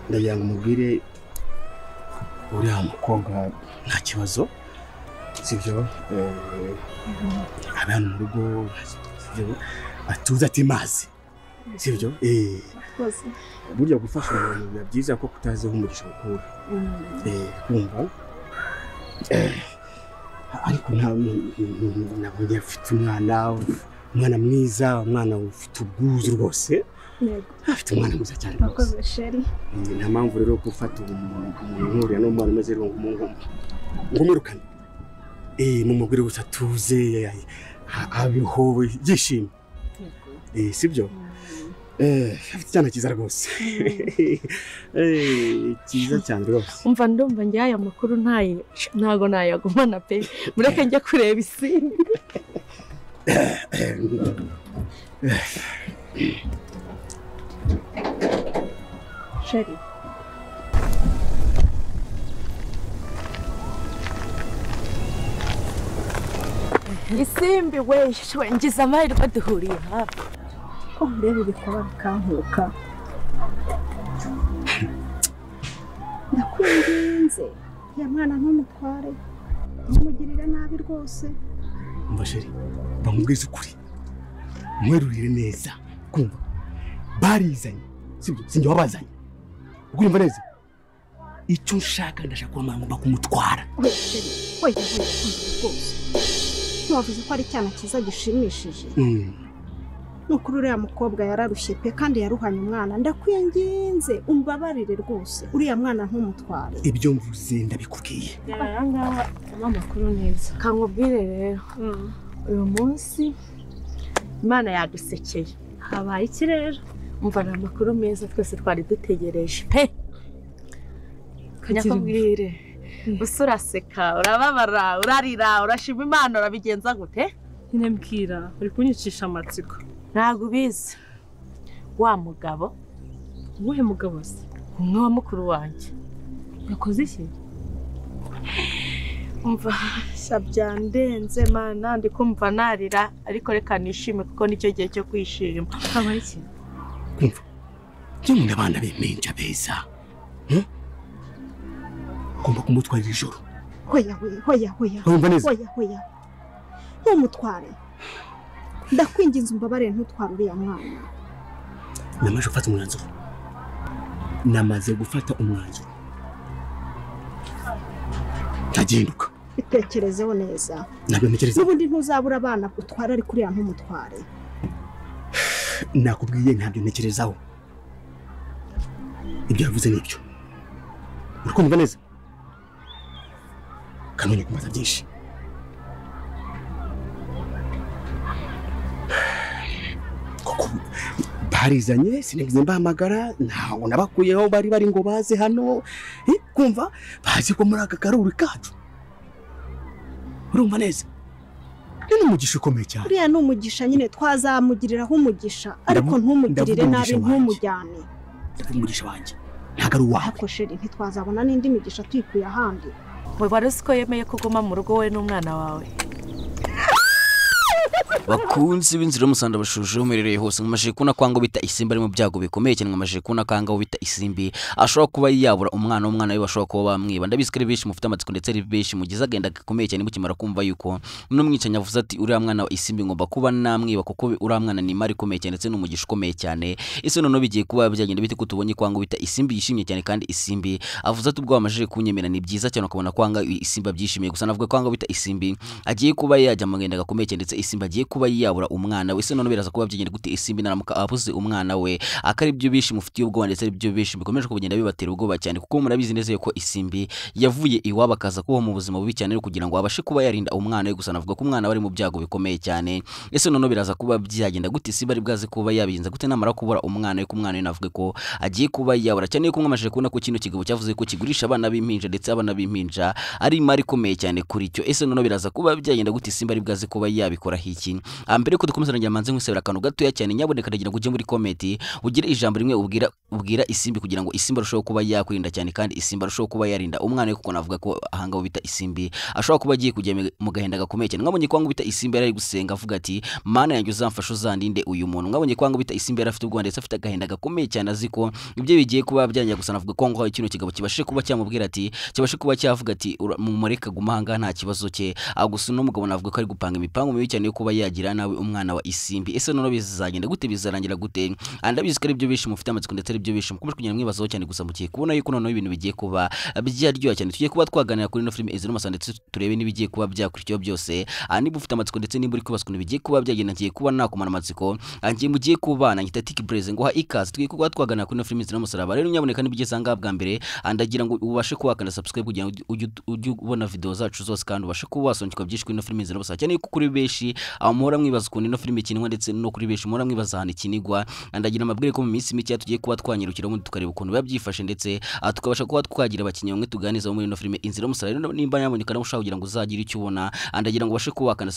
Ndagira ngo umubwire uriya mukobwa nta kibazo, sibyo? Abe hano mu rugo, sibyo? Atuze ati mazi, sibyo? Burya gufasha umuntu biba byiza ko kutazi aho umugisha ukura. Kumva ariko nabonye afite umwana mwiza, umwana ufite ubwuzu rwose. Afite umwana mwiza cyane rwose. Nta mpamvu rero gufata umuntu nk'uriya n'umwana umeze ngo mwirukane. Mumubwire gusa atuze, abeho yishimye. Sibyo? Afite icyana cyiza rwose. Cyiza cyane rwose. Umva ndumva njye aya makuru ntago nayagumana pe. Mureke njye kureba Isimbi. Sheri. Isimbi we, ngize amahirwe duhuriye hafi. Ko ndeba ibikoba bikankuka. Ndakwinginze, ya mwana ntumutware, ntumugirire nabi rwose. Umva sheri, bamubwize ukuri, mwerurire neza, kumva barizanye, sibyo? Sinjye wabazanye, ukumva neza? Icyo nshaka ndashaka kuba ngomba kumutwara. Oya sheri, oya rwose, ntiwavuze ko ari icyana cyiza gishimishije? Nukuri uriya mukobwa yararushye pe kandi yaruhanye umwana, ndakwinginze umbabarire rwose, uriya mwana ntumutware. Ibyo mvuze ndabikubwiye. Aya ngaha amakuru neza. Kankubwire rero, uyu munsi Imana yadusekeye. Habaye iki rero? Umva ni amakuru meza twese twari dutegereje pe. Nyakubwire, gusa uraseka, urababara, urarira, urashima Imana, urabigenza gute? Nyine mbwira, uri kunyicisha amatsiko. Ntabwo ubizi. Wa mugabo? Uwuhe mugabo se? Umwe wa mukuru wanjye. Yakoze iki? Umva byandenze mana, ndi kumva narira, ariko reka nishime kuko nicyo gihe cyo kwishima. Habaye iki? Kumva njye abana b'impinja beza, ugomba kumutwarira ijoro. Hoya hoya hoya hoya hoya, ntumutware. Ndakwinginze umbabarire, ntutware uriya mwana. Namaze gufata umwanzuro. Namaze gufata umwanzuro. Ntaginduka. Bitekerezeho neza. Ntabwo ntekereza. N'ubundi ntuzabura abana utwara ariko uriya ntumutware. Nakubwiye ntabyo ntekerezaho. Ibyo yavuze nibyo. Uri kumva neza? Kanone kumaza byinshi. Barizanye sinigeze mbahamagara, ntawo nabakuyeho, bari ngo baze hano, kumva bazi ko muri aka karuri kacu. Urumva neza? Ni umugisha ukomeye cyane. Uriya ni umugisha nyine, twazamugiriraho umugisha, ariko ntumugirire nabi, ntumujyane. Ndavuga umugisha wanjye, ntabwo ari uwawe. Ariko sheri, ntitwazabona n'indi migisha tuyikuye ahandi. Wari uzi ko yemeye kuguma mu rugo we n'umwana wawe? Bakunzi b'inzira y'umusanda bashuje umerereye hose, nkomeje kubona ko bita Isimbi ari mu byago bikomeye cyane, nkomeje kubona ko bita Isimbi ashobora kuba yabura umwana w'umwana we bashobora kuba bamwiba. Ndabizi ko ari benshi mufite amatsiko ndetse ari benshi mugize agenda gakomeye cyane mukimara kumva yuko uno mwicanyi avuze ati uriya mwana wa Isimbi ngomba kuba namwiba kuko uriya mwana ni imari ikomeye cyane ndetse n'umugisha ukomeye cyane. Ese noneho bigiye kuba byagenda bite ko tubonye ko bita Isimbi yishimye cyane, kandi Isimbi avuze ati ubwo wamajije kunyemera ni byiza cyane, ukabona ko Isimbi abyishimiye. Gusa navuga ko bita Isimbi agiye kuba yajya mu ngenda gakomeye cyane ndetse Isimbi agiye kuba yabura umwana we. Ese none biraza kuba byigenda gute Isimbi naramuka abuze umwana we? Akari byo bishi mufitiye ubwoba ndetse ari byo bishi bikomeje kugenda bibatera ubwoba cyane, kuko murabizi neza yuko Isimbi yavuye iwabo akaza kubaho mu buzima bubi cyane kugira ngo abashe kuba yarinda umwana we. Gusa navuga ko umwana bari mu byago bikomeye cyane. Ese none biraza kuba byagenda gute Isimbi ari bwaze kuba yabigenza gute namara kubura umwana we? Ku mwana we navuga ko agiye kuba yabura cyane, ko mwamashije kubona ko kino kigabo cyavuze ko kigurisha abana b'impinja ndetse abana b'impinja ari imari ikomeye cyane kuri cyo. Ese none biraza kuba byagenda gute Isimbi ari bwaze kuba yabikora iki? Mbere ko dukomeza nagira manze nkusebera akantu gatoya cyane, nyaboneka ndagira ngo ujye muri comment ugire ijambo rimwe ubwira Isimbi kugira ngo Isimbi arusheho kuba yakwirinda cyane, kandi Isimbi arusheho kuba yarinda umwana we, kuko navuga ko ahanga bita Isimbi ashobora kuba agiye kujya mu gahinda gakomeye cyane. Mwabonye ko bita Isimbi yari gusenga avuga ati Mana yanjye uzamfasha uzandinde uyu muntu. Mwabonye ko bita Isimbi yari afite ubwoba ndetse afite agahinda gakomeye cyane, azi ko ibyo bigiye kuba byanjye gusa navuga ko ngo kino kigabo kibashe kuba cyamubwira ati kibashe kuba cyavuga ati mumureka guma hanga nta kibazo cye. Gusa no mugabo navuga ko ari gupanga imipango mibi cyane yo kuba yagira nawe umwana wa Isimbi. Ese none bizagenda gute, bizarangira gute? Ndabizi ko ari byo bishi mufite amatsiko ndetse ari byo bishi mukomeje kugenda mwibazaho cyane, gusa mukiye kubona yuko noneho ibintu bigiye kuba byaryoha cyane. Tugiye kuba twaganira kuri ino filime Inzira y'Umusaraba ndetse turebe n'ibigiye kuba byakurikiyeho byose. Niba ufite amatsiko ndetse nimba uri kwibaza ukuntu bigiye kuba byagenda, ngiye kuba nakumara amatsiko, ngiye mugiye kubana ngita Tiki Blaze ngo ha ikaze. Tugiye kuba twaganira kuri ino filime Inzira y'Umusaraba. Rero nyaboneka nibigeze aha bwa mbere, ndagira ngo ubashe kuwakanda subscribe kugira ngo ujye ubona video zacu zose, kandi ubashe kuba wasobanukirwa byinshi kuri ino filime Inzira y'Umusaraba. Cyane yuko kuri benshi muhora mwibaza ukuntu ino filime ikinwa, ndetse no kuri benshi muhora mwibaza ahantu ikinigwa. Ndagira amabwire ko mu minsi mike tugiye kuba twanyirukira ubundi tukareba ukuntu biba byifashe, ndetse tukabasha kuba twagira abakinnyi bamwe tuganiza muri ino filime Inzira y'Umusaraba. Rero nimba nyaboneka nawe ushaka kugira ngo uzagire icyo ubona, ndagira ngo ubashe kuwakanda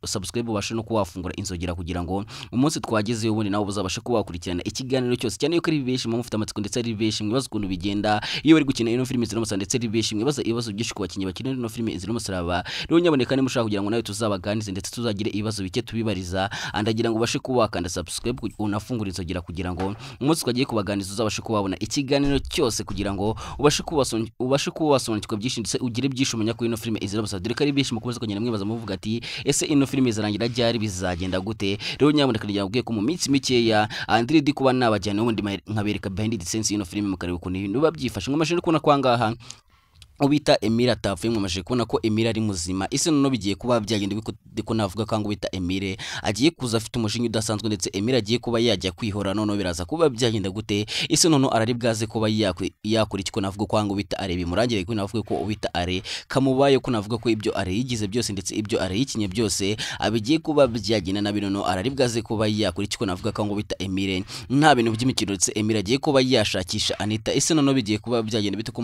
subscribe, ubashe no kuwafungura inzogera kugira ngo umunsi twagezeyo ubundi nawe uzabashe kuba wakurikirana ikiganiro cyose. Cyane yuko ari benshi mufite amatsiko ndetse ari benshi mwibaza ukuntu bigenda iyo bari gukina ino filime Inzira y'Umusaraba, ndetse ari benshi mwibaza ibibazo byinshi ku bakinnyi bakina ino filime Inzira y'Umusaraba. Rero nyaboneka niba ushaka kugira ngo nawe tuzabaganize ndetse tuzagire ibibazo bike tubibariza, ndagira ngo ubashe kuwakanda subscribe unafungura inzogera kugira ngo umunsi twagiye kubaganiza uzabashe kubabona ikiganiro cyose, kugira ngo ubashe kuba wasobanukirwa byinshi ndetse ugire byinshi umenya kuri ino filime Inzira y'Umusaraba. Dore ko ari benshi mukomeza kugenda mwibaza muvuga ati ese ino filime izarangira ryari, bizagenda gute? Rero nyaboneka ndagira ngo ko mu minsi mikeya Andri di kuba nabajyana ubundi nkabereka behind the scenes ino filime mukareba ukuntu ibintu biba byifashe. Mwamashije no kubona kwangaha ubita Emile atapfuye, mwamashije kubona ko Emile ari muzima. Ese noneho bigiye kuba byagenda biko navuga ko ngo bita Emile agiye kuza afite umushinga udasanzwe, ndetse Emile agiye kuba yajya kwihora, noneho biraza kuba byagenda gute? Ese noneho arari bwaze kuba yakora iki ko navuga ko ngo bita Are bimurangire, ko navuga ko ubita Are kamubaye, ko navuga ko ibyo Are yigize byose ndetse ibyo Are yikinye byose abigiye kuba byagenda nabi, noneho arari bwaze kuba yakora iki ko navuga ko ngo bita Emile nta bintu by'imikino, ndetse Emile agiye kuba yashakisha Anita. Ese noneho bigiye kuba byagenda bite ko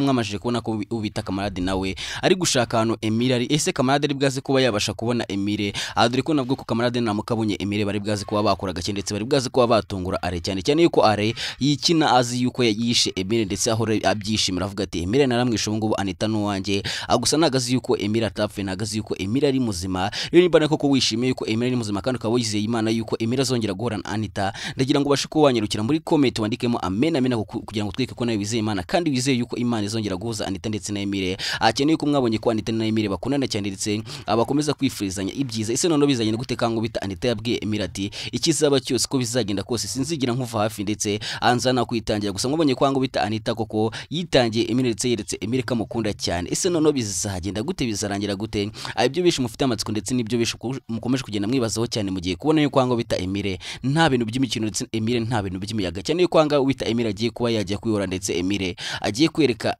mwamajije kubona ko ubita Kamarade nawe ari gushaka ahantu Emile ari? Ese Kamarade ari bwaze kuba yabasha kubona Emile? Dore ko nabwo ko Kamarade namukabonye Emile bari bwaze kuba bakora gake, ndetse bari bwaze kuba batungura Are cyane cyane yuko Are yikina azi yuko yishe Emile, ndetse ahora abyishimira avuga ati Emile naramwishe ubu ngubu Anita n'uwanjye. Gusa nagazi yuko Emile atapfuye, nagazi yuko Emile ari muzima. Rero nimba koko wishimiye yuko Emile ari muzima kandi ukaba wizeye Imana yuko Emile azongera guhura na Anita, ndagira ngo ubashe kuba wanyarukira muri comment wandikemo amen amen kugira ngo tweke ko nawe wizeye Imana kandi wizeye yuko Imana izongera guhuza Anita ndetse na Emile. Akeneye ko mwabonye ko Anita na Emile bakundana cyane ndetse abakomeza kwifurizanya ibyiza. Ese noneho bizagenda gute kango bita Anita yabwiye Emile ati ikizaba cyose ko bizagenda kose sinzigira nkuva hafi ndetse anzana kwitangira. Gusa mwabonye ko ngo bita Anita koko yitangiye Emile ndetse yeretse Emile kamukunda cyane. Ese noneho bizagenda gute, bizarangira gute? Ibyo bishi mufite amatsiko ndetse n'ibyo bishi mukomeje kugenda mwibazaho cyane mugiye kubona yuko ngo bita Emile nta bintu by'imikino ndetse Emile nta bintu by'imiyaga cyane yuko ngo bita Emile agiye kuba yajya kwihora, ndetse Emile agiye kwereka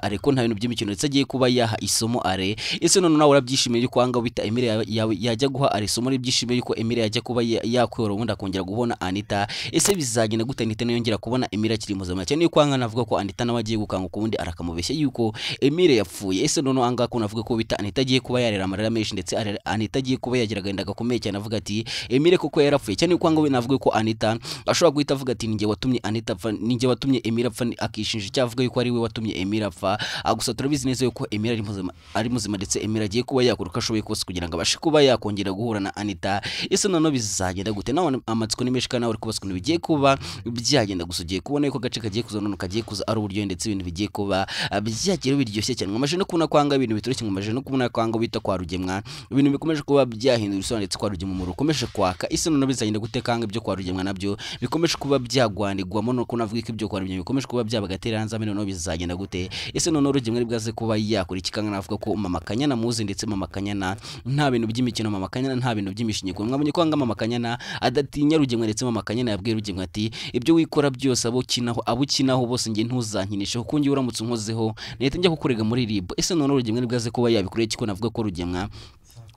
Are ko nta bintu by'imikino ndetse agiye kuba yaha isomo Are. Ese none nawe urabyishimiye yuko anga bita Emile yajya guha Are isomo ribyishimiye yuko Emile yajya kuba yakwihora ubundi akongera kubona Anita? Ese bizagenda gute Anita niyongera kubona Emile akiri muzima? Cyane yuko anga navuga ko Anita nawe agiye gukanguka ubundi arakamubeshya yuko Emile yapfuye. Ese none anga ko navuga ko bita Anita agiye kuba yarera amarira menshi, ndetse Anita agiye kuba yagira agahinda gakomeye cyane avuga ati Emile koko yarapfuye. Cyane yuko anga navuga ko Anita ashobora guhita avuga ati ninjye watumye Anita apfa, ninjye watumye Emile apfa, akishinja cyavuga yuko ari we watumye Emile apfa. Gusa turabizi neza yuko Emile ari muzima ndetse Emile agiye kuba yakora uko ashoboye kose kugira ngo abashe kuba yakongera guhura na Anita. Ese noneho bizagenda gute? Nawe amatsiko ni menshi kandi nawe uri kubaza ukuntu bigiye kuba byagenda. Gusa ugiye kubona yuko agace kagiye kuza none kagiye kuza ari uburyo ndetse ibintu bigiye kuba byagera biryoshye cyane. Mwamaje no kubona kwanga ibintu bitoroshye, mwamaje no kubona kwanga bita kwa Rugemwa ibintu bikomeje kuba byahindura isura ndetse kwa Rugemwa umuriro ukomeje kwaka. Ese noneho bizagenda gute kanga ibyo kwa Rugemwa nabyo bikomeje kuba byagwanirwamo, no kunavuga ko ibyo kwa Rugemwa bikomeje kuba byabagateranza noneho bizagenda gute? Ese noneho Rugemwa ari bwaze kuba yakora iki kanga navuga ko Mama Kanyana muzi, ndetse Mama Kanyana nta bintu by'imikino, Mama Kanyana nta bintu by'imishinyiko. Mwabonye ko anga Mama Kanyana adatinya Rugemwa, ndetse Mama Kanyana yabwiye Rugemwa ati ibyo wikora byose abo ukinaho bose nge ntuzankinishe kuko ngiye uramutse unkozeho nahita njya kukurega muri RIB. Ese noneho Rugemwa ari bwaze kuba yabikoreye iki ko navuga ko Rugemwa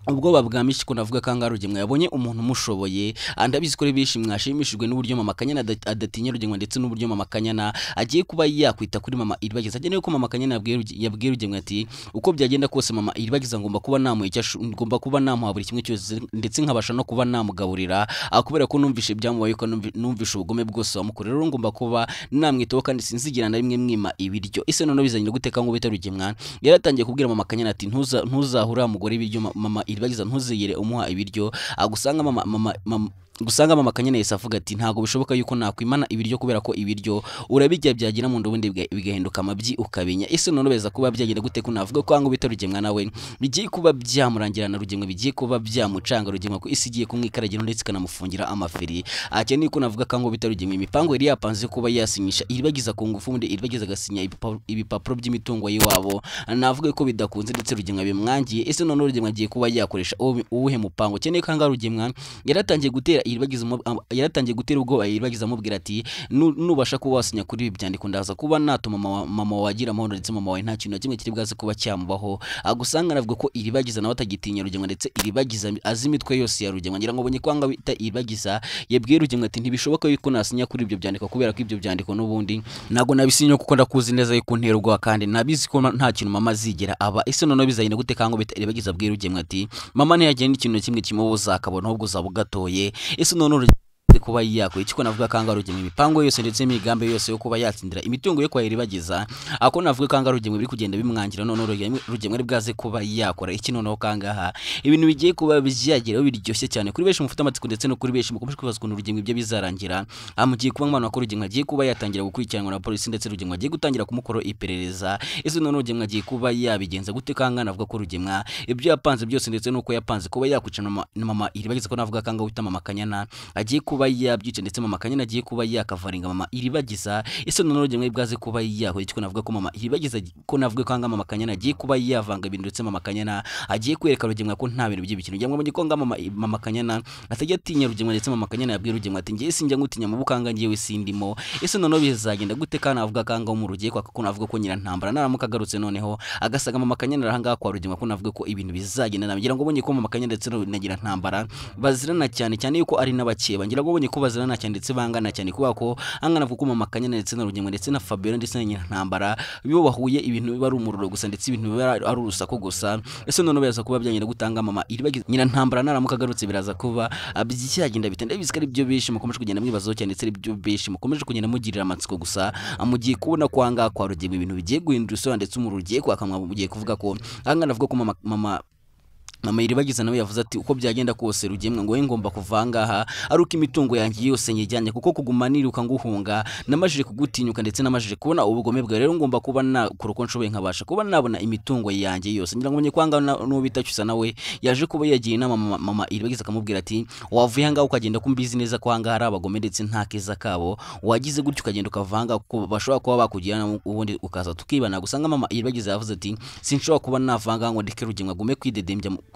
Ubwoba bwa Mishiko navuga kanga Rugemwa yabonye umuntu umushoboye. Ndabizi ko benshi mwashimishijwe n'uburyo mama Kanyana adatinya Rugemwa ndetse n'uburyo mama Kanyana agiye kuba yakwita kuri mama Iribagiza. Agenewe ko mama Kanyana yabwiye Rugemwa ati uko byagenda kose mama Iribagiza ngomba kuba namuha icyo ngomba kuba namuha buri kimwe cyose ndetse nkabasha no kuba namugaburira, kubera ko numvishe ibyamubaye ko numvishe ubugome bwose wamukorera, rero ngomba kuba namwitaho kandi sinzigira na rimwe mwima ibiryo. Ese none bizanye guteka ngo bita Rugemwa yaratangiye kubwira mama Kanyana ati ntuzahura mugore ibiryo mama Iribagiza ntuzigere umuha ibiryo. Agusanga mama gusanga mama Kanyana yese avuga ati ntago bishoboka yuko nakwimana ibiryo kubera ko ibiryo urabijya byagira mu ndubundi bigahinduka amabyi ukabenya. Ese none beza kuba byagenda gute ko navuga ko ngo bita Rugemwa nawe bigiye kuba byamurangira na Rugemwa bigiye kuba byamucanga Rugemwa ko isi igiye kumwikaragira ndetse kanamufungira amaferi. Akeneye ko navuga ko ngo bita Rugemwa imipango yari yapanze kuba yasinyisha Iribagiza ku ngufu ubundi Iribagiza agasinya ibipapuro by'imitungo yiwabo, navuga ko bidakunze ndetse Rugemwa bimwangiye. Ese none Rugemwa agiye kuba yakoresha uwuhe mupango? Cyane ko nga Rugemwa yaratangiye gutera Iribagiza yaratangiye gutera ubwoba Iribagiza amubwira ati nubasha kuba wasinya kuri ibi byandiko ndaza kuba natuma mama wagira amahoro ndetse mama wawe nta kintu na kimwe kiri bwaze kuba cyamubaho. Agusanga navuga ko Iribagiza nawe atagitinya Rugemwa ndetse Iribagiza azi imitwe yose ya Rugemwa. Ngira ngo bonye kwanga bita Iribagiza yabwiye Rugemwa ati ntibishoboka yuko nasinya kuri ibyo byandiko kubera ko ibyo byandiko n'ubundi nago nabisinya kuko ndakuzi neza yuko ntera ubwoba kandi nabizi ko nta kintu mama azigera aba. Ese none bizagenda gute kango bita Iribagiza abwiye Rugemwa ati mama ntiyagenda ikintu na kimwe kimubuza akabona ahubwo uzabugatoye. Ese none kuba yakora iki ko navuga kanga Rugemwa imipango yose ndetse n'imigambi yose yo kuba yatsindira imitungo yo kwa Iribagiza, ako navuga kanga Rugemwa biri kugenda bimwangira. None Rugemwa ari bwaze kuba yakora iki noneho kangaha ibintu bigiye kuba byageraho biryoshye cyane kuri benshi mufite amatsiko ndetse no kuri benshi mukomeje kwibaza ukuntu Rugemwa ibyo bizarangira. Amugiye kuba mwana ko Rugemwa agiye kuba yatangira gukurikiranwa na polisi ndetse Rugemwa agiye gutangira kumukora iperereza. Ese none Rugemwa agiye kuba yabigenza gute kanga navuga ko Rugemwa ibyo yapanze byose ndetse nuko yapanze kuba yakwica mama Iribagiza ko navuga kanga wita mama Kanyana agiye kuba yabyice ndetse mama Kanyana agiye kuba yakavaringa mama Iribagiza. Ese none Rugemwa bwaze kuba yakora iki ko navuga ko mama Iribagiza ko navuga ko anga mama Kanyana agiye kuba yavanga ibintu ndetse mama Kanyana agiye kwereka Rugemwa ko nta bintu by'ibikino. Ngira ngo mbonye ko nga mama Kanyana atajya atinya Rugemwa ndetse mama Kanyana yabwiye Rugemwa ati ngiye sinjya ngutinya mu bukanga ngiye sindimo. Ese none bizagenda gute kana avuga kanga mu rugiye kwa ko navuga ko nyirantambara naramuka agarutse noneho agasaga mama Kanyana arahanga kwa Rugemwa ko navuga ko ibintu bizagenda. Ngira ngo mbonye ko mama Kanyana ndetse na nyirantambara bazirana cyane cyane yuko ari n'abakeba. Ngira ngo mbonye ko bazirana cyane ndetse bangana cyane kuba ko angana vuga ko mama Kanyana ndetse na Rugemwa ndetse na Fabiola ndetse na nyirantambara bibo bahuye ibintu biba ari umuriro gusa ndetse ibintu biba ari urusaku gusa. Ese none byaza kuba byanyira gutanga mama Iribagiza nyirantambara naramuka agarutse biraza kuba byagenda bite? Ndabizi ko ari byo benshi mukomeje kugenda mwibazaho cyane ndetse ari byo benshi mukomeje kugenda mugirira amatsiko gusa. Amugiye kubona kwanga kwa Rugemwa ibintu bigiye guhindura isura ndetse umuriro ugiye kwakamwa mugiye kuvuga ko angana avuga ko mama Iribagiza nawe yavuze ati uko byagenda kose Rugemwa ngo ngomba kuvanga aha ari uko imitungo yanjye yose nyijyanye kuko kuguma niruka nguhunga namajije kugutinyuka ndetse namajije kubona ubugome bwawe, rero ngomba kuba nakora uko nshoboye nkabasha kuba nabona imitungo yanjye yose. Ngira ngo menye kwanga n'uwo bita Cyusa nawe yaje kuba yagiye inama mama Iribagiza akamubwira ati wavuye ahangaha ukagenda kumbizi neza ko ahangaha ari abagome ndetse nta keza kabo, wagize gutyo ukagenda ukavanga kuko bashobora kuba bakugira ubundi ukaza tukibana. Gusanga mama Iribagiza yavuze ati sinshobora kuba navanga ngo ndeke Rugemwa gume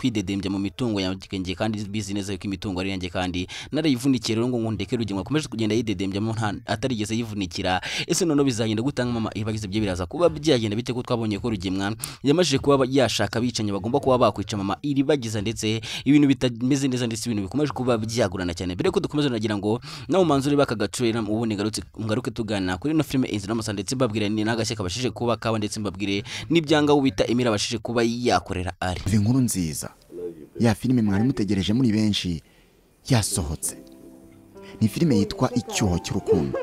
kwidedembya mu mitungo yanjye kandi bizi neza yuko imitungo ari yanjye kandi narayivunikiye, rero ngo ndeke Rugemwa akomeje kugenda yidedembya mu nta atarigeze yivunikira. Ese none bizagenda gutanga mama Iribagiza ibyo biraza kuba byagenda bite ko twabonye ko Rugemwa yamajije kuba yashaka bicanye bagomba kuba bakwica mama Iribagiza ndetse ibintu bitameze neza ndetse ibintu bikomeje kuba byagurana cyane. Mbere ko dukomeza nagira ngo nawe manzuri bakagaturira ubundi ngaruke tugana kuri no filime Inzira y'Amasanda ndetse mbabwire ni n'agashya kabashije kuba kaba ndetse mbabwire n'ibyanga ubita Emira abashije kuba yakorera ari inkuru nziza. Ya filime mwari mutegereje muri benshi yasohotse. Ni filime yitwa Icyuho cy'urukundo.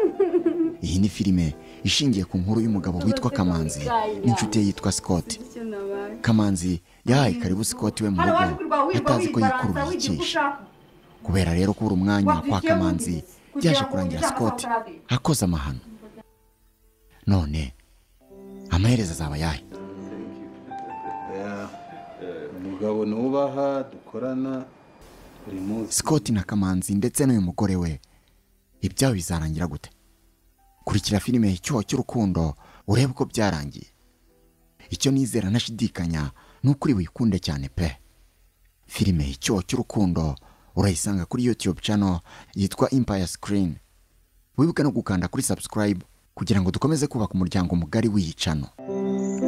Iyi ni filime ishingiye ku nkuru y'umugabo witwa Kamanzi n'inshuti ye yitwa Scott. Kamanzi yahaye karibu Scott we mu rugo atazi ko yikurura icyisha. Kubera rero kubura umwanya kwa Kamanzi byaje kurangira Scott akoze amahano. None amaherezo azaba yahe? Umugabo nubaha dukorana buri munsi. Scott na Kamanzi ndetse n'uyu mugore we ibyabo bizarangira gute? Kurikira filime Icyuho cy'urukundo urebe uko byarangiye. Icyo nizera ntashidikanya nukuri wikunde cyane pe. Filime Icyuho cy'urukundo urayisanga kuri YouTube channel yitwa Empire Screen. Wibuke no gukanda kuri subscribe kugira ngo dukomeze kubaka umuryango mugari w'iyi channel.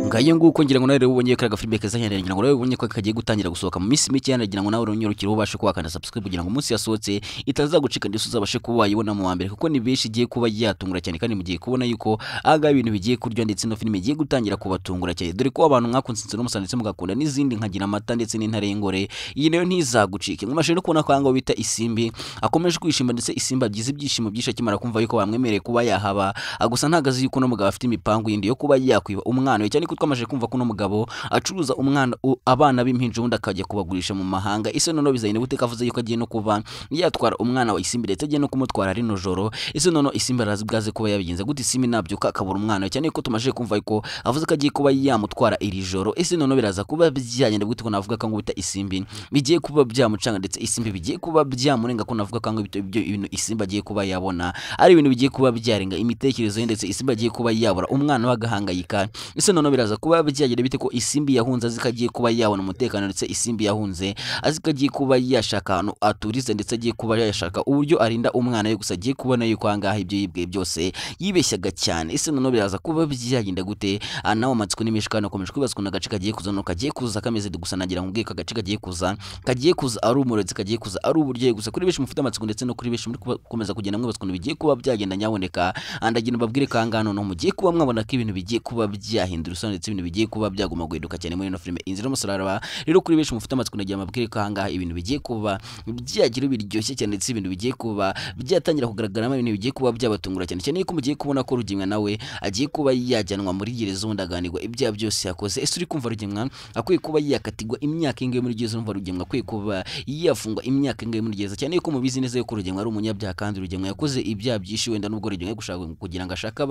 Ngaye nguko ngira ngo nawe rero ubonye ko agafilme keza cyane, ngira ngo nawe ubonye ko kagiye gutangira gusohoka mu minsi mike cyane, ngira ngo nawe urunyurukire ubashe kuwakanda subscribe kugira ngo umunsi yasohotse itazagucika ndetse uzabashe kuba wayibona mu wa mbere, kuko ni benshi igiye kuba yatungura cyane kandi mugiye kubona yuko aga ibintu bigiye kurya ndetse no filime igiye gutangira kubatungura cyane, dore ko abantu mwakunze insoro musa ndetse mugakunda n'izindi nkagira amata ndetse n'intare y'ingore, iyi nayo ntizagucike. Mwamashije no kubona ko ahangaho bita Isimbi akomeje kwishima ndetse Isimbi agize ibyishimo byinshi akimara kumva yuko bamwemereye kuba yahaba, gusa ntagazi yuko no mugabo afite imipangu yindi yo kuba yakwiba umwana we, cyane ko twamaje kumva ko no mugabo acuruza umwana abana b'impinja ubundi akajya kubagurisha mu mahanga. Ese noneho bizayine gute kavuze yuko agiye no kuba yatwara umwana wa Isimbi ndetse agiye no kumutwara rino joro? Ese noneho Isimbi arazi bwaze kuba yabigenza gute? Isimbi nabyuka akabura umwana we, cyane ko tumaje kumva yuko avuze ko agiye kuba yamutwara iri joro. Ese noneho biraza kuba byagenda gute ko navuga ko ngo bita Isimbi bigiye kuba byamucanga ndetse Isimbi bigiye kuba byamurenga, ko navuga ko ngo ibyo ibintu Isimbi agiye kuba yabona ari ibintu bigiye kuba byarenga imitekerereze ye, ndetse Isimbi agiye kuba yabura umwana we agahangayika. Ese noneho biraza kuba byagenda bite ko Isimbi yahunze azi ko agiye kuba yabona umutekano, ndetse Isimbi yahunze azi ko agiye kuba yashaka ahantu aturize ndetse agiye kuba yashaka uburyo arinda umwana we, gusa agiye kubona yuko ahangaha ibyo yibwiye byose yibeshyaga cyane. Ese noneho biraza kuba byagenda gute? Nawe amatsiko ni menshi kandi akomeje kwibaza ukuntu agace kagiye kuza no kagiye kuza kameze, gusa nagira ngo ubwike agace kagiye kuza ari umuretse, kagiye kuza ari uburyohe. Gusa kuri benshi mufite amatsiko ndetse no kuri benshi muri gukomeza kugenda mwibaza ukuntu bigiye kuba byagenda, nyaboneka andagira mbabwire ko ahangaha noneho mugiye kuba mwabona ko ibintu bigiye kuba byahindura isura ndetse ibintu bigiye kuba byaguma guhinduka cyane muri ino filime Inzira y'Umusaraba. Rero kuri benshi mufite amatsiko nagira mbabwire ko ahangaha ibintu bigiye kuba byagira biryoshye cyane ndetse ibintu bigiye kuba byatangira kugaragaramo ibintu bigiye kuba byabatungura cyane cyane ko mugiye kubona ko Rugemwa nawe agiye kuba yajyanwa muri gereza ubundi aganirwa ibyaha byose yakoze. Ese uri kumva Rugemwa akwiye kuba yakatirwa imyaka ingahe muri gereza? Urumva Rugemwa akwiye kuba yafungwa imyaka ingahe muri gereza? Cyane ko mubizi neza yuko Rugemwa ari umunyabyaha kandi Rugemwa yakoze ibyaha byinshi, wenda nubwo Rugemwa gushaka kugira ngo ashake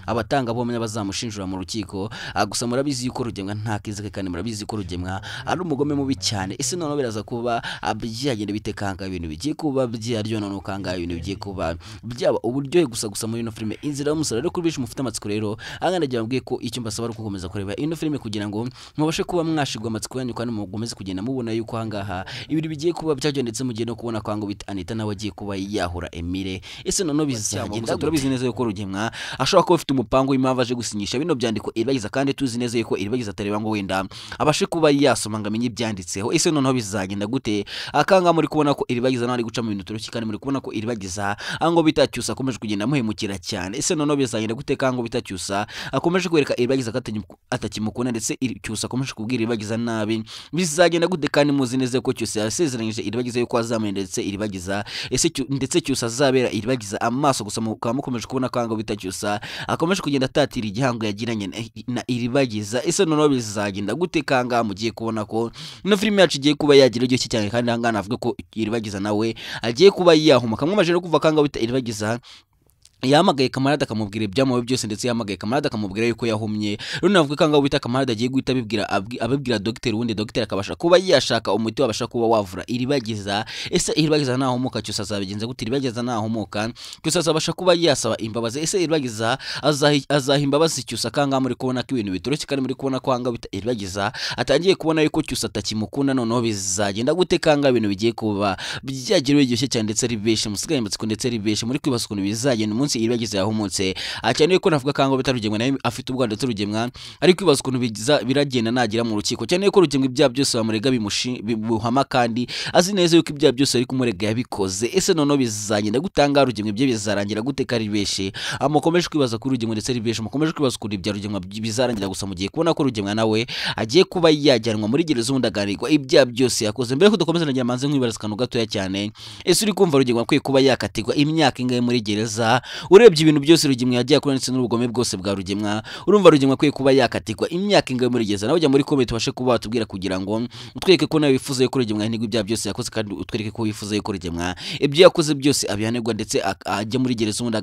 abatangabuhamya bazamushinjura mu rukiko, gusa murabizi yuko Rugemwa nta kizike kandi murabizi ko Rugemwa ari umugome mubi cyane. Ese noneho biraza kuba byagenda bite kanga ibintu bigiye kuba byaryo noneho kanga ibintu bigiye kuba byaba uburyohe gusa gusa muri ino filime Inzira y'Umusaraba. Rero kuri benshi mufite amatsiko rero ahangaha mbabwiye ko icyo mbasaba ari ugukomeza kureba ino filime kugira ngo mubashe kuba mwashirwa amatsiko yanyu kandi mukomeze kugenda mubona yuko ahangaha ibintu bigiye kuba byaryo ndetse mugiye no kubona ko ngo bita Anita nawe agiye kuba yahura Emile. Ese noneho bizagenda? Turabizi neza yuko Rugemwa ashobora kuba afite umupango w'impamvu aje gusinyisha bino byandiko Iribagiza, kandi tuzi neza yuko Iribagiza atareba ngo wenda abashe kuba yasoma ngo amenye ibyanditseho. Ese noneho bizagenda gute? Akanga muri kubona ko Iribagiza nawe ari guca mu bintu turuki kandi muri kubona ko Iribagiza ango bita Cyusa akomeje kugenda amuhemukira cyane. Ese noneho bizagenda gute kango bita Cyusa akomeje kwereka Iribagiza ko atakimukunda ndetse Cyusa akomeje kubwira Iribagiza nabi? Bizagenda gute kandi muzi neza ko Cyusa yasezeranyije Iribagiza yuko azamurinda ndetse Iribagiza ese ndetse Cyusa azabera Iribagiza amaso, gusa mukaba mukomeje kubona kango bita Cyusa akomeje kugenda atatira igihango yagiranye na Iribagiza. Ese noneho bizagenda gute kanga mugiye kubona ko ino filime yacu igiye kuba yagira iryoshye cyane kandi ahangaha navuga ko Iribagiza nawe agiye kuba yahuma kamwe maje no kuva kanga bita Iribagiza yahamagaye Kamarade akamubwira ibyamuwe byose ndetse yahamagaye Kamarade akamubwira yuko yahumye. Rero navuga ko ngaho bita Kamarade agiye guhita abibwira dogiteri, ubundi dogiteri akabasha kuba yashaka umuti wabasha kuba wavura Iribagiza. Ese Iribagiza nahumuka Cyusa azabigenza gute? Iribagiza nahumuka Cyusa azabasha kuba yasaba imbabazi? Ese Iribagiza azaha imbabazi Cyusa? Kanga muri kubona ko ibintu bitoroshye kandi muri kubona ko hanga bita Iribagiza atangiye kubona yuko Cyusa atakimukunda. Noneho bizagenda gute kanga ibintu bigiye kuba byagira biryoshye cyane ndetse ari benshi musigaye amatsiko ndetse ari benshi muri kwibaza ukuntu bizagenda umunsi Iribagiza yahumutse. Cyane ko navuga kango bita Rugemwa nawe afite ubwandu ndetse Rugemwa ari kwibaza ukuntu biragenda nagira mu rukiko, cyane ko Rugemwa ibyaha byose bamurega bimuhama kandi azi neza yuko ibyaha byose ari kumurega yabikoze. Ese noneho bizagenda gutanga Rugemwa ibyo bizarangira gute kari benshi amukomeje kwibaza kuri Rugemwa ndetse ari benshi mukomeje kwibaza ukuntu ibya Rugemwa bizarangira, gusa mugiye kubona ko Rugemwa nawe agiye kuba yajyanwa muri gereza ubundi aganirwa ibyaha byose yakoze. Mbere ko dukomeza nagira manze nkwibariza akantu gatoya cyane, ese uri kumva Rugemwa akwiye kuba yakatirwa imyaka ingahe muri gereza? Urebye ibintu byose Rugemwa yagiye akora ndetse n'ubugome bwose bwa Rugemwa, urumva Rugemwa akwiye kuba yakatirwa imyaka ingahe muri gereza? Nawe ujya muri comment ubashe kuba watubwira kugira ngo utwereke ko nawe wifuza yuko Rugemwa yahanirwa ibyaha byose yakoze, kandi utwereke ko wifuza yuko Rugemwa ibyo yakoze byose abihanirwa ndetse ajya muri gereza ubundi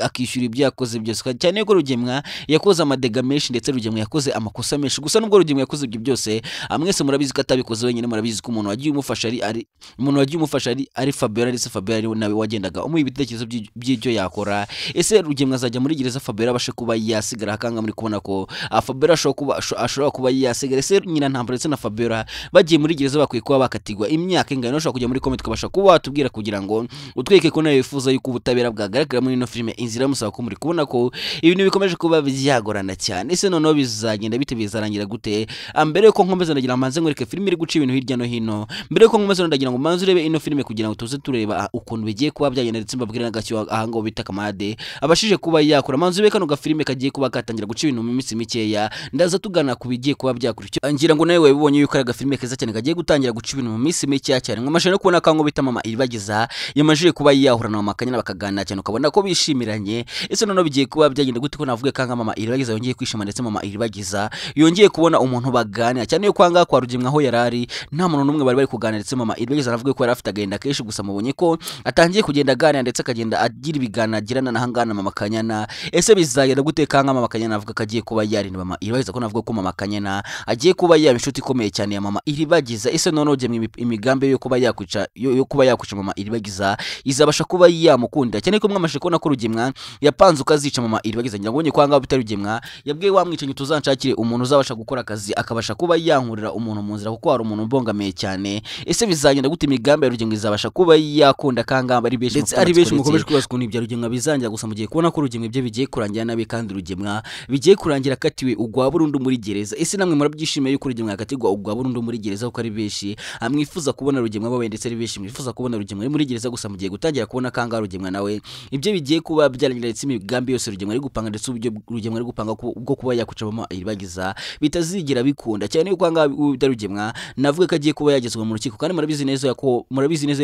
akishyura ibyo yakoze byose. Cyane ko Rugemwa yakoze amadega menshi ndetse Rugemwa yakoze amakosa menshi, gusa nubwo Rugemwa yakoze ibyo byose mwese murabizi ko atabikoze wenyine, murabizi ko umuntu wagiye umufasha ari Fabiola ndetse Fabiola nawe wagendaga umuha ibitekerezo by'ibyo yakora. Ese Rugemwa azajya muri gereza Fabiola abashe kuba yasigara akanga muri kubona ko Fabiola ashobora kuba yasigara. Ese nyina Ntambara ndetse na Fabiola bagiye muri gereza bakwiye kuba bakatigwa imyaka ingana? Ushobora kujya muri comment ukabasha kuba watubwira kugira ngo utweke ko nawe wifuza yuko ubutabera bwagaragara muri ino filime Inzira y'Umusaraba, ko muri kubona ko ibintu bikomeje kuba byagorana cyane. Ese noneho bizagenda bite, bizarangira gute? Mbere yuko nkomeza ndagira mbanze nkwereke filime iri guca ibintu hirya no hino. Mbere yuko nkomeza ndagira ngo mbanze urebe ino filime kugira ngo tuze tureba ukuntu bigiye kuba byagenda, ndetse mbabwire n'agacyo aha ngo bita Kamade abashije kuba yakora. Manze urebe kano gafilime kagiye kuba katangira guca ibintu mu minsi mikeya, ndaza tugana ku bigiye kuba byakurikira. Ngira ngo nawe wabibonye yuko ari agafilime keza cyane kagiye gutangira guca ibintu mu minsi mikeya cyane. Nkomeje no kubona kango bita mama Iribagiza yamajije kuba yahura na mama Kanyana bakaganira cyane, ukabona ko bishimiranye. Ese noneho bigiye kuba byagenda gute ko navuge kanga mama Iribagiza yongeye kwishima, ndetse mama Iribagiza yongeye kubona umuntu baganira cyane yuko anga kwa Rugemwa aho yarari nta muntu n'umwe bari kuganira, ndetse mama Iribagiza aravuga ko yari afite agahinda kenshi, gusa mubonye ko atangiye kugenda aganira ndetse akagenda agira ibiganiro agirana na hangana mama Kanyana. Ese bizagenda gute kanga mama Kanyana avuga ko agiye kuba yarinda mama Iribagiza, ko navuga ko mama Kanyana agiye kuba yaba inshuti ikomeye cyane ya mama Iribagiza? Ese noneho Rugemwa imigambi yo kuba yakwica yo kuba yakwica mama Iribagiza izabasha kuba yamukunda cyane ko mwamashe kubona ko Rugemwa yapanze ukazica mama Iribagiza. Ngira ngo kwanga bitari Rugemwa yabwiye wa mwicanyi tuzanshakire umuntu uzabasha gukora akazi akabasha kuba yankurira umuntu mu nzira, kuko hari umuntu umbongamiye cyane. Ese bizagenda gute imigambi ya Rugemwa izabasha kuba yakunda kangamba ari benshi, ndetse ari benshi mukomeje kwibaza ukuntu ibya Rugemwa bizangira. Gusa mugiye kubona ko Rugemwa ibyo bigiye kurangira nabi, kandi Rugemwa bigiye kurangira akatiwe ugwa burundu muri gereza. Ese namwe murabyishimiye yuko Rugemwa akatirwa ugwa burundu muri gereza, kuko ari benshi amwifuza kubona Rugemwa babaye, ndetse ari benshi mwifuza kubona Rugemwa muri gereza. Gusa mugiye gutangira kubona kanga Rugemwa nawe ibyo bigiye kuba byarangira, ndetse imigambi yose Rugemwa ari gupanga, ndetse uburyo Rugemwa ari gupanga bwo kuba yakwica mama Iribagiza bitazigira bikunda cyane yuko anga Rugemwa navuga ko agiye kuba yagezwa mu rukiko. Kandi murabizi neza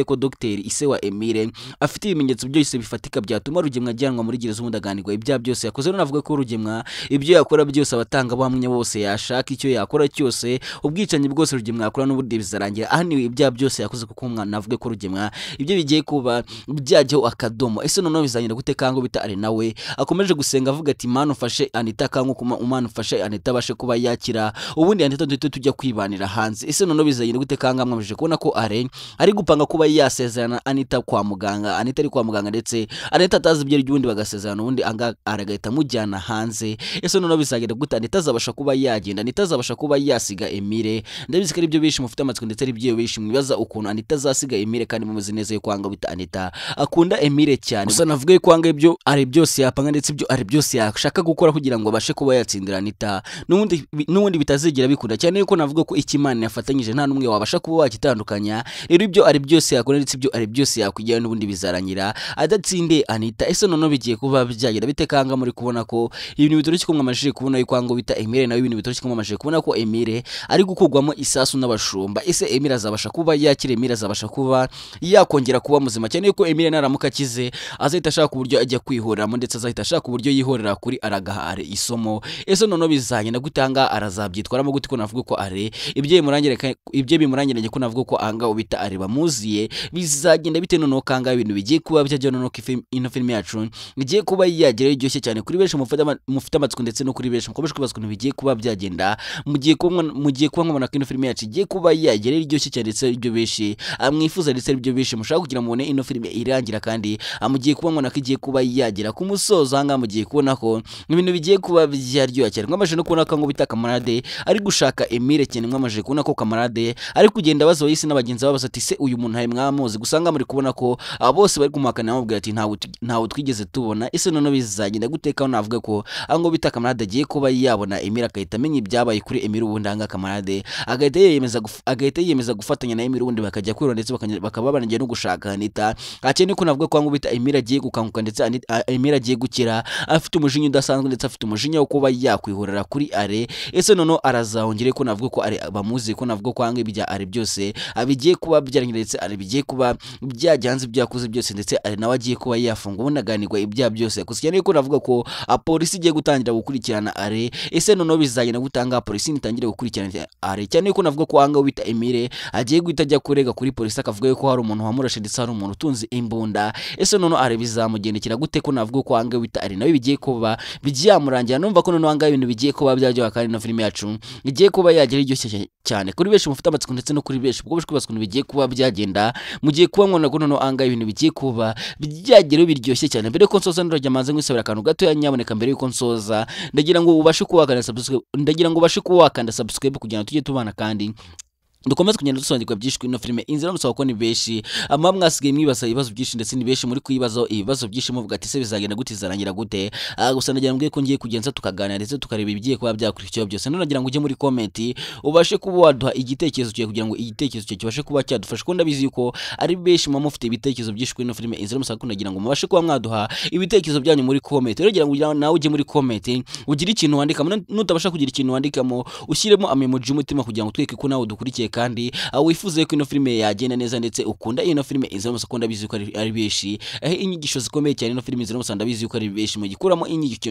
ko Dr. Ise wa Emile afite ibimenyetso byose bifatika byatuma Rugemwa ajyanwa muri gereza ubundi aganirwa ibyaha byose yakoze. Rero navuga ko Rugemwa ibyo yakora byose abatanga bahamya bose yashaka icyo yakora cyose, ubwicanyi bwose Rugemwa yakora n'ubundi bizarangira ahaniwe ibyaha byose yakoze, kuko umwana navuga ko Rugemwa ibyo bigiye kuba byajyaho akadomo. Ese noneho bizagenda gute kango bita ari nawe akomeje gusenga avuga ati Mana ufashe Anita kango kuma Umana ufashe Anita abashe kuba yakira, ubundi Anita duhite tujya kwibanira hanze. Ese noneho bizagenda gute kanga mwamije kubona ko are ari gupanga kuba yasezerana Anita kwa muganga, Anita ari kwa muganga ndetse Anita atazi ibyo ubundi bagasezerana, ubundi anga aragahita mujyana hanze. Ese noneho bizagenda gute Anita azabasha kuba yagenda, Anita azabasha kuba yasiga Emile? Ndabizi ko ari byo benshi mufite amatsiko, ndetse ari byo benshi mwibaza ukuntu Anita azasiga Emile, kandi mumuzi neza yuko anga bita Anita akunda Emile cyane. Gusa navuga yuko anga ibyo ari byose yapanga, ndetse ibyo ari byose yashaka gukora kugira ngo abashe kuba yatsindira Anita n'ubundi bitazigera bikunda cyane yuko navuga ko ikimana yafatanyije nta numwe wabasha kuba wakitandukanya. Rero ibyo ari byose yakora ndetse ibyo ari byose yakwigira n'ubundi bizarangira adatsinde Anita. Ese noneho bigiye kuba byagenda bite kanga muri kubona ko ibintu bitoroshye ko mwamashije kubona yuko ngo bita Emile nawe ibintu bitoroshye ko mwamashije kubona ko Emile ari gukugwamo isasu n'abashumba. Ese Emile azabasha kuba yakira, Emile azabasha kuba yakongera kuba muzima cyane yuko Emile naramuka akize azahita ashaka uburyo ajya kwihoreramo, ndetse azahita ashaka uburyo yihorera kuri aragahare isomo. Ese noneho bizagenda gutanga arazabyitwaramo gute ko navuga ko are ibyo bimurangiranye ko navuga ko anga ubita are bamuziye bizagenda bite noneho kanga ibintu bigiye kuba byajya noneho ino filime yacu igiye kuba yagera iryoshye cyane kuri benshi mufite amatsiko, ndetse no kuri benshi mukomeje kwibaza ukuntu bigiye kuba byagenda. Mugiye kuba mubona ko ino filime yacu igiye kuba yagera iryoshye cyane, ndetse ibyo benshi amwifuza, ndetse ibyo benshi mushaka kugira mubone ino filime irangira, kandi mugiye kuba mubona ko igiye kuba yagera ku musozo. Aha mugiye kubona ko ibintu bigiye kuba byaryoha cyane. Mwamaje no kubona ko ngo bita Kamarade ari gushaka Emile cyane, mwamaje kubona ko Kamarade ari kugenda baza yisi n'abagenzi babo ati se uyu muntu hari mwamuzi? Gusanga muri kubona ko bose bari kumuhakana bamubwira ati ntawe twigeze tubona. Ese noneho bizagenda guteka navuga ko ngo bita Kamarade agiye kuba yabona Emile akahita amenya ibyabaye kuri Emile, ubundi anga Kamarade agahita yiyemeza gufatanya na Emile, ubundi bakajya kwirora ndetse bakaba banagiye no gushaka Anita. Akene ko navuga ko ngo bita Emile agiye gukanguka, ndetse Emile agiye gukira afite umujinya udasanzwe, ndetse afite umujinya wo kuba yakwihorera kuri are. Ese noneho arazahongere ko navuga ko are bamuzi, ko navuga ko anga ibya are byose abigiye kuba byarangira, ndetse are bigiye kuba byajyanze byakuze byose, ndetse are nawe agiye kuba yafungwa ubundi ibya byose. Gusa cyane ko navuga ko polisi igiye gutangira gukurikirana are. Ese noneho bizagenda gutanga polisi nitangire gukurikirana are cyane ko navuga ko anga bita Emile agiye guhita ajya kurega kuri polisi akavuga yuko hari umuntu wamurashe ndetse hari umuntu utunze imbunda. Ese noneho are bizamugendekera gute ko navuga ko anga bita are nawe bigiye kuba byamurangira? Numva ko noneho anga ibintu bigiye kuba byaryoha, kandi no filime yacu igiye kuba yagira iryoshye cyane kuri benshi mufite amatsiko, ndetse no kuri benshi ubwo bashobora kubaza ukuntu bigiye kuba byagenda. Mugiye kuba mwona ko noneho anga ibintu bigiye kuba byagera biryoshye cyane. Mbere yuko nsoza ndajya manze nkwisabira akantu gato nyaboneka. Mbere yuko nsoza ndagira ngo ubashe kuba wakanda subscribe, ndagira ngo ubashe kuba wakanda subscribe kugira ngo tujye tubana kandi dukomeze kugenda dusobanukirwa byinshi kuri ino filime Inzira y'Umusaraba, ko ni benshi ama mwasigaye mwibaza ibibazo byinshi, ndetse ni benshi muri kwibaza ibibazo byinshi muvuga ati se bizagenda gute, izarangira gute? Gusa ndagira ngo ko ngiye kugenza tukaganira ndetse tukareba ibigiye kuba byakurikiyeho byose. None nagira ngo ujye muri comment ubashe kuba waduha igitekerezo cyawe kugira ngo igitekerezo cyawe kibashe kuba cyadufasha, kuko ndabizi yuko ari benshi muba mufite ibitekerezo byinshi kuri ino filime Inzira y'Umusaraba. Ndagira ngo mubashe kuba mwaduha ibitekerezo byanyu muri comment. Rero ngira ngo nawe ujye muri comment ugire ikintu wandikamo, nutabasha kugira ikintu wandikamo ushyiremo amemoji y'umutima kugira ngo tweke ko nawe dukurikiye kandi wifuze ko ino filime yagenda neza ndetse ukunda ino filime Inzira y'Umusaraba. Ndabizi ko ari benshi inyigisho zikomeye cyane ino filime Inzira y'Umusaraba, ndabizi ko ari benshi mu gikuramo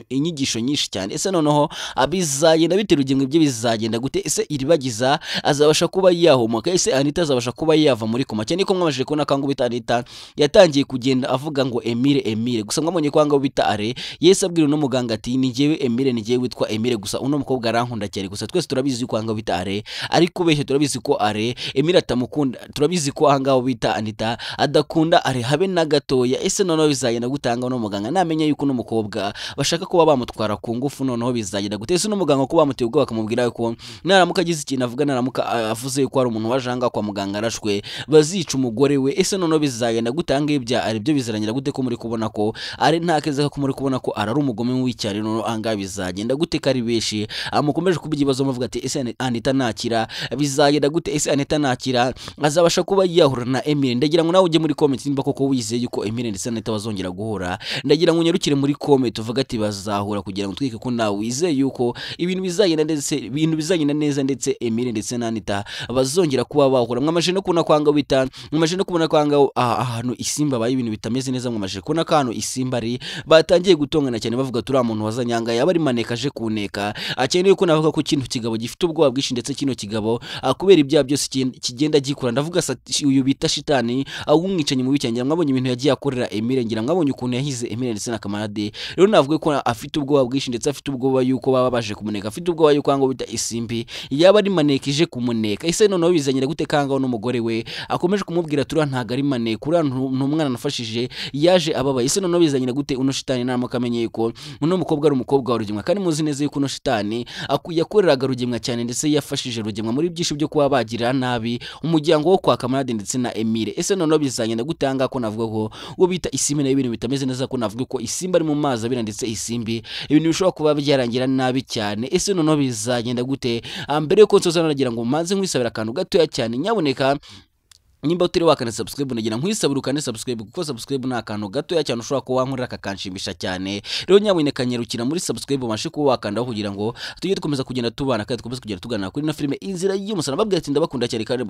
inyigisho nyinshi cyane. Ese noneho abizagenda bitera ugemwe ibyo bizagenda gute? Ese Iribagiza azabasha kuba yahomoka? Ese Anita azabasha kuba yava muri koma? Cyane ko mwamajije kubona kango bita Anita yatangiye kugenda avuga ngo Emile Emile, gusa mwabonye ko ngo bita Are Yesu abwira no muganga ati ni njyewe Emile, ni njyewe witwa Emile, gusa uno mukobwa arankunda cyane. Gusa twese turabizi ko ngo bita Are ariko beshe, turabizi ko Are Emile atamukunda, turabizi ko ahangaho bita Anita adakunda Are habe na gatoya. Ese noneho bizagenda gutanga no muganga namenya yuko no mukobwa bashaka kuba bamutwara ku ngufu, noneho bizagenda gute? Ese no muganga ko bamuteye ubwoba bakamubwira ko naramuka agize ikintu avuga, naramuka avuze yuko ari umuntu wajanga kwa muganga arashwe bazica umugore we, ese noneho bizagenda gutanga ibya Are byo bizarangira gute? Ko muri kubona ko Are nta keza, ko muri kubona ko arari umugome w'icyari, noneho ahangaha bizagenda gute? Kari beshi amukomeje kubigibazo muvuga ati ese Anita nakira bizagenda gute? Ese Anita nakira azabasha kuba yahura na Emile? Ndagira ngo nawe ujye muri comment nimba koko wizeye yuko Emile ndetse Anita bazongera guhura. Ndagira ngo unyarukire muri comment uvuga ati bazahura kugira ngo twike ko nawe wizeye yuko ibintu bizagenda ndetse ibintu bizagenda neza ndetse Emile ndetse na Anita bazongera kuba bahura. Mwamaje no kubona kwanga bita, mwamaje no kubona kwanga ahantu Isimba bayi ibintu bitameze neza, mwamaje kubona kantu Isimba ari batangiye gutongana cyane bavuga turi umuntu wazanyanga yaba ari maneka aje kuneka. Akeneye ko navuga ko kino kigabo gifite ubwoba bwinshi ndetse kino kigabo kubera ibyaha byose kigenda gikora. Ndavuga uyu bita shitani awumwicanyi mubi cyane, mwabonye ibintu yagiye akorera Emile, ngira mwabonye ukuntu yahize Emile ndetse na Kamarade. Rero navuga ko afite ubwoba bwinshi ndetse afite ubwoba yuko baba baje kumuneka, afite ubwoba yuko ngo bita Isimbi yaba ari maneka ije kumuneka. Ese noneho bizanyira gute kanga n'umugore we akomeje kumubwira tura ntago ari maneka, ura n'umwana nafashije yaje ababaye. Ese noneho bizanyira gute uno shitani naramuka amenye yuko uno mukobwa ari umukobwa wa Rugemwa, kandi muzi neza yuko uno shitani yakoreraga Rugemwa cyane ndetse yafashije Rugemwa muri byinshi byo kuba bagira nabi umuryango wo kwa Kamarade ndetse na Emile. Ese noneho bizagenda gutanga ko navuga ko uwo bita Isimbi nayo ibintu bitameze neza, ko navuga ko Isimbi ari mu mazi abira ndetse Isimbi ibintu bishobora kuba byarangira nabi cyane. Ese noneho bizagenda gute? Mbere yuko nsoza nagira ngo manze nkwisabira akantu gatoya cyane nyaboneka, nimba utari wakanda subscribe nagira nkwisabira ukande subscribe, kuko subscribe ni akantu gatoya cyane ushobora kuba wankorera kakanshimisha cyane. Rero nyaboneka nyarukira muri subscribe ubashe kuba wakandaho kugira ngo tujye dukomeza kugenda tubana kandi dukomeze kugenda tuganira kuri ino filime Inzira y'Umusaraba. Babwira ati ndabakunda cyane kandi